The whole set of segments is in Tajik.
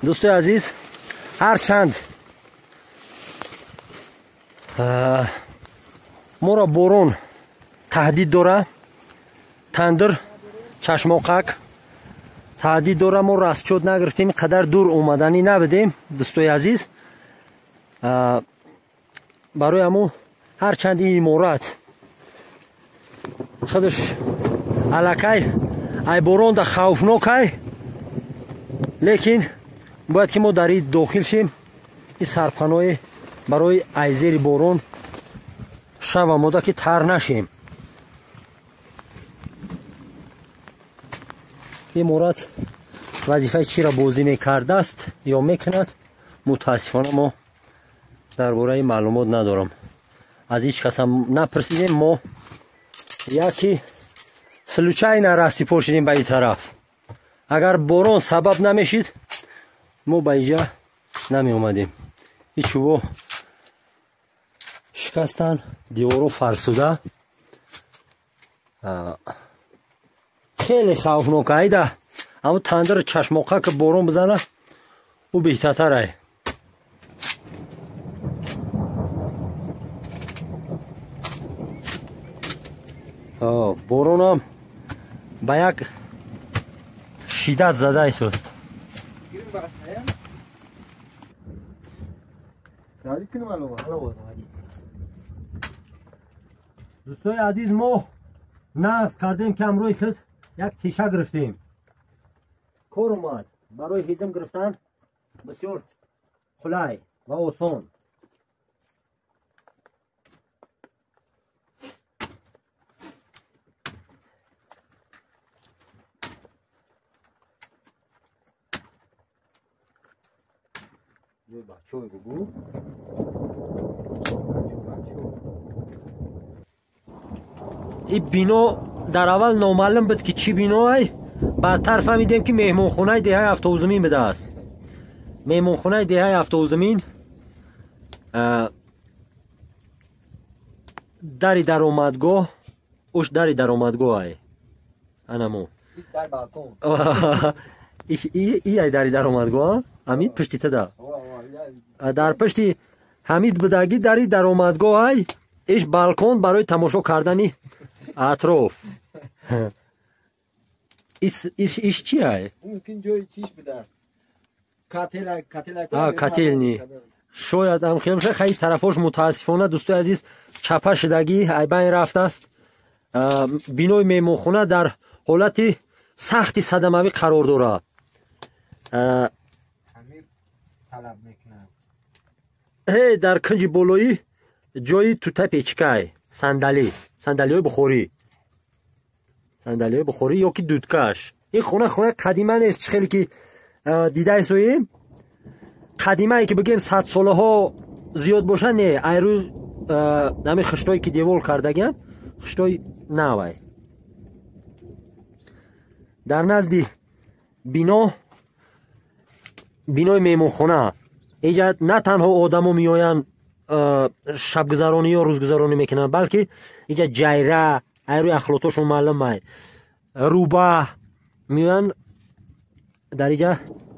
Дӯстои азиз, ҳарчанд моро борон таҳдид дора, тандир чашмоқак таҳдид дора, мо расчёт нагирифтем, қадар дур омаданӣ набудем, дӯстои азиз. Барои ҳамо ҳарчанд ин иморат худаш аллакай ай боронда хавфнокай, лекин бояд ки мо дар ин дохил шем, ин сарпаноҳе барои ай зери борон шава мода ки тар нашем. Иморат вазифаи чиро бозӣ мекардааст ё мекунад, мутаассифона мо дар бораи маълумот надорам, аз ҳеҷ касам напурсидем. Мо яки случайно расипор шидем ба ин тараф. Агар борон сабаб намешид, мо ба инҷа намеомадем. Ин чӯбо шикастан, деворо фарсуда, хеле хавфнок. Айда ҳамн тандир чашмоқа ки борон бизана, ӯ беҳтартарай. Боронам ба як шиддат зада истост. Дӯстои азиз, мо нағз кардем ки ҳамроҳи худ як теша гирифтем. Кор омад барои ҳезм гирифтан бисёр қулай ва осон. Бачой бугу. Ин бино дар аввал номаълум буд ки чӣ биноай, баъдтар фаҳмидем ки меҳмонхонаи деҳаи Ҳафтозумин будааст. Меҳмонхонаи деҳаи Ҳафтозумин, дари даромадгоҳ, уш дари даромадгоҳ анамо ияй дари даромадгоҳ ҳамид пушти тада, дар пушти ҳамид будагӣ дари даромадгоҳ ай, иш балкон барои тамошо кардани атроф. Иш чи ай? Котелни шояд ам хел бошад. Хай тарафош мутаассифона, дӯстои азиз, чапа шудагӣ айбайн рафтааст. Бинои меҳмонхона дар ҳолати сахти садамавӣ қарор дорад. Дар кунҷи болоӣ ҷои тута печкай, сандалӣ, сандалиҳои бухорӣ, сандалиҳои бухорӣ ё ки дудкаш. Ин хона хонаи қадима нест, чӣ хеле ки дидаесоем. Қадимае ки бигем садсолаҳо зиёд бошад, не, айрӯз ҳамин хиштое ки девол кардагианд, хиштои навай. Дар назди бино, бинои меҳмонхона, инҷа на танҳо одамо меоянд шабгузаронӣ ё рӯзгузаронӣ мекунанд, балки инҷа ҷайра, айрӯи ахлотошон маълумай, рӯба меоянд дар инҷа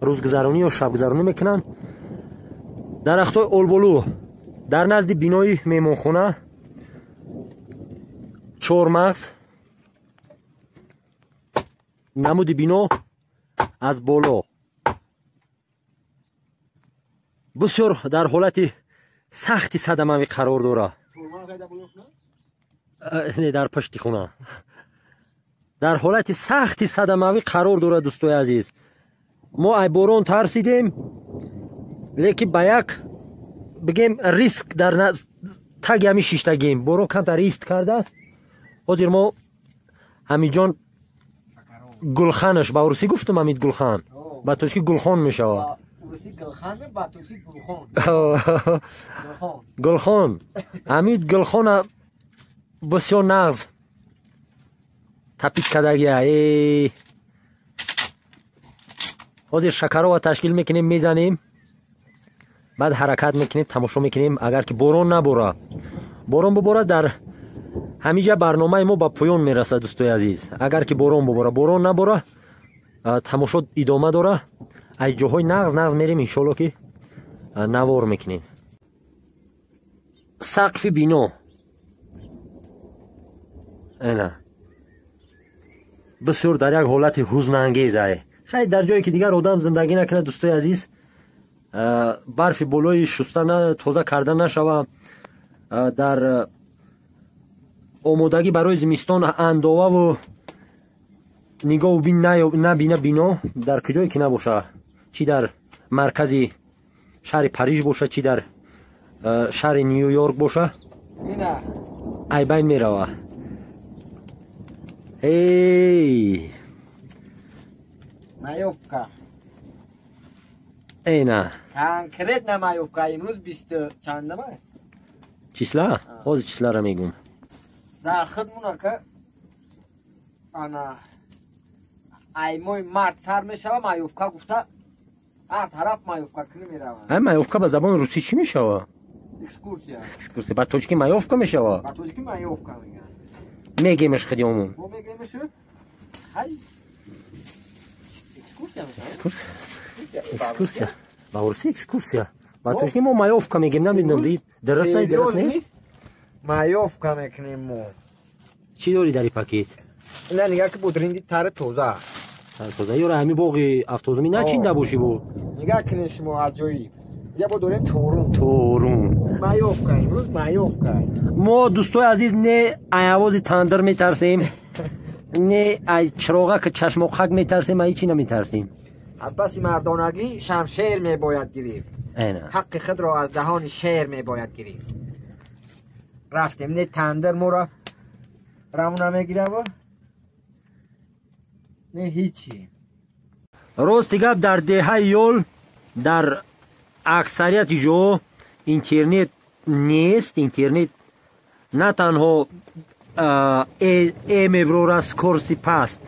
рӯзгузаронӣ ё шабгузаронӣ мекунанд. Дарахтҳои олболу дар назди бинои меҳмонхона, чормағз, намуди бино аз боло бисёр дар ҳолати сахти садамавӣ қарор дорад. Не, дар пушти хона дар ҳолати сахти садамавӣ қарор дорад. Дӯстои азиз, мо ай борон тарсидем, лекин ба як бигем риск дар таги ҳамин шиштагем. Борон камтар рист кардааст. Ҳозир мо ҳамиҷон гулханаш, ба урусӣ гуфтам ҳамид гулхан, ба тоҷикӣ гулхон мешавад. Гулхон, ҳамид гулхона бисёр нағз тапид кардагия. Ҳозир шакарова ташкил мекунем, мезанем, баъд ҳаракат мекунем, тамошо мекунем. Агар ки борон набора, борон бубора, дар Ҳамиҷа барномаи мо ба поён мерасад, дӯстои азиз. Агар ки борон бобора, борон набора, тамошо идома дора. Аз ҷоҳои нағз нағз мерем, иншоалло ки навор мекунем. Сақфи бино ана бисёр дар як ҳолати ҳузнангез ай. Хай, дар ҷое ки дигар одам зиндагӣ накунад, дӯстои азиз, барфи болои шуста тоза карда нашава, дар омодагӣ барои зимистон андоваву нигоҳу бин набина бино дар куҷое ки набоша, чӣ дар маркази шаҳри Париж боша, чӣ дар шаҳри Нью Йорк боша, айбайн мерава. Эй, Маёвка. Эна. Конкретно маёвка имрӯз бисту чандама? Числа? Ҳозир числаро мегӯм. Дар хидмунака ана ай моҳи март сар мешава маёвка гуфта, ҳар тараф маёвка кунӣ мераванд. Ай, маёвка ба забони русӣ чӣ мешава? Экскурсия. Экскурсия. Ба тоҷикӣ маёвка мешава? Ба тоҷикӣ маёвка мегӯянд. Мегемаш худи умум. Мо мегемаш, хай, экскурсия мешава. Экскурсия. Экскурсия. Ба русӣ экскурсия. Ба тоҷикӣ мо маёвка мегем, намедонам, дуруст не, дуруст нест? Маёвка мекунем мо. Чӣ дорӣ дар ин пакет? Ина нигаҳ ки, бодринги тари тоза. Тоза. Ёра ҳами боғи автозуми начинда бошӣ бо. Нигаҳ кунед шумо, аҷоиб. Я бо дорем торун. Торун. Маёвка, имрӯз маёвка. Мо, дӯстои азиз, не ай овози тандир метарсем, не ай чироға ки чашмоқак метарсем, ай чӣ наметарсем. Аз паси мардонагӣ шамшер мебояд гирифт. Ҳаққи худро аз даҳони шер мебояд гирифт. Рафтем, не тандир моро равона мегираву, не ҳичи. Рости гап, дар деҳаи Ёл дар аксарияти ҷо интернет нест. Интернет на танҳо э меброра, скорости паст,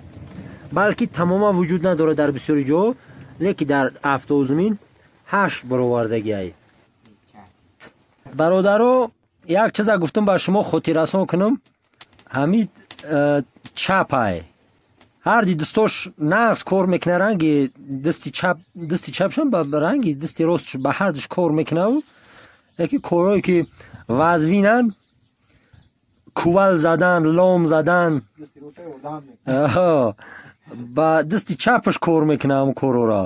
балки тамоман вуҷуд надорад дар бисёри ҷо, лекин дар автоузмин ҳашт баровардагиай. Бародаро, як чиза гуфтам ба шумо хотиррасон кунам, ҳамид чапай ҳарди дӯстош нағз кор мекуна, ранги дасти чап, дасти чапшам ба ранги дасти рост ба ҳардуш кор мекунаву, лекин корҳое ки вазвинанд, кувал задан, лом задан, ба дасти чапаш кор мекуна. Ҳамн корҳоро,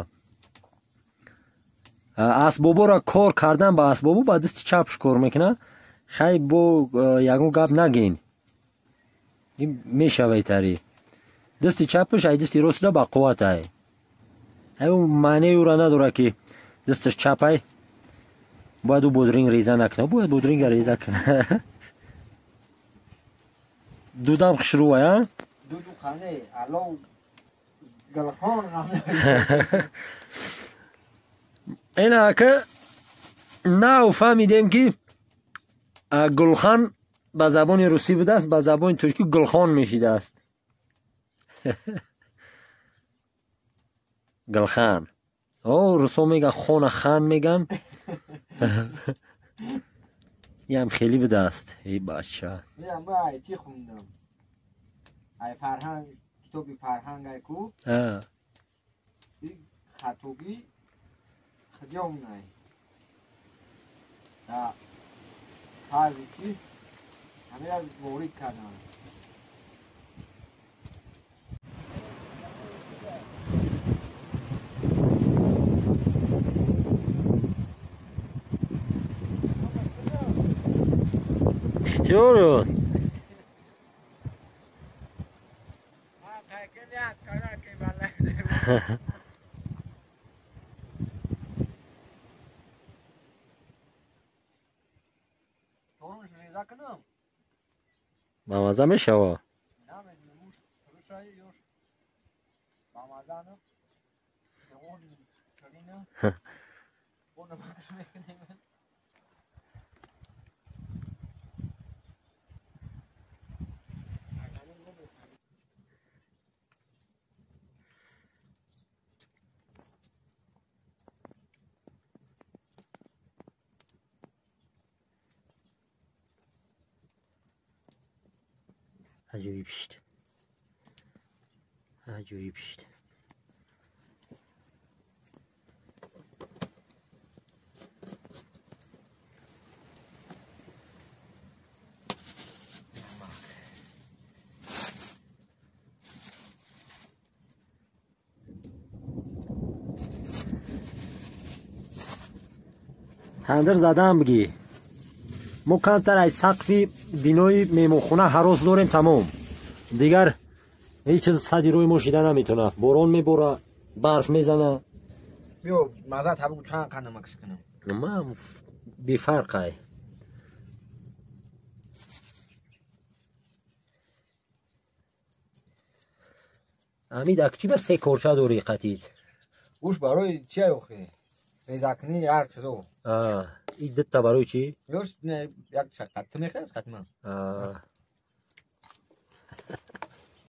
асбоборо кор кардан ба асбобо ба дасти чапаш кор мекуна. Хай, бо ягон гап нагин, мешава итари дасти чапаш ай дасти ростра ба қувват ай. Ай маънеи ӯра надорад ки дасташ чапай бояд ӯ бодринг реза накунад, бояд бодринга реза кунад. Дудам хушрӯвай, а? Дуду қане алов гулхон. Ина ака, нав фаҳмидем ки гулхан ба забони русӣ будааст, ба забони тоҷикӣ гулхон мешидааст. Гулхан. О, русо меган хона, хан меган. Ям хеле будааст. Эй бача. Ай чӣ хондам? Ай фарҳанг, китоби фарҳанг ай ку? Хатогӣ хиҷомнай. Да фарзи чӣ? Ҳамира ворид кардам. Ихтиёр. Ба мазза мешава. Аҷоиб шид, аҷоиб шид. Тандир задан бигӣ. Мо камтар аз сақфи бинои меҳмонхона ҳарос дорем, тамом. Дигар ҳеҷ чиз сади рӯи мо шида наметавонад. Борон мебора, барф мезана. Биё, маза табу чанд қанамакш кунам. Ман бефарқ ай. Амид, ак чӣ ба се корча дорӣ қатид? Уш барои чи охи? Резакни ҳар чизо. И дитта барои чӣ? Ёш не, як чақат ту мехоҳӣ қатман.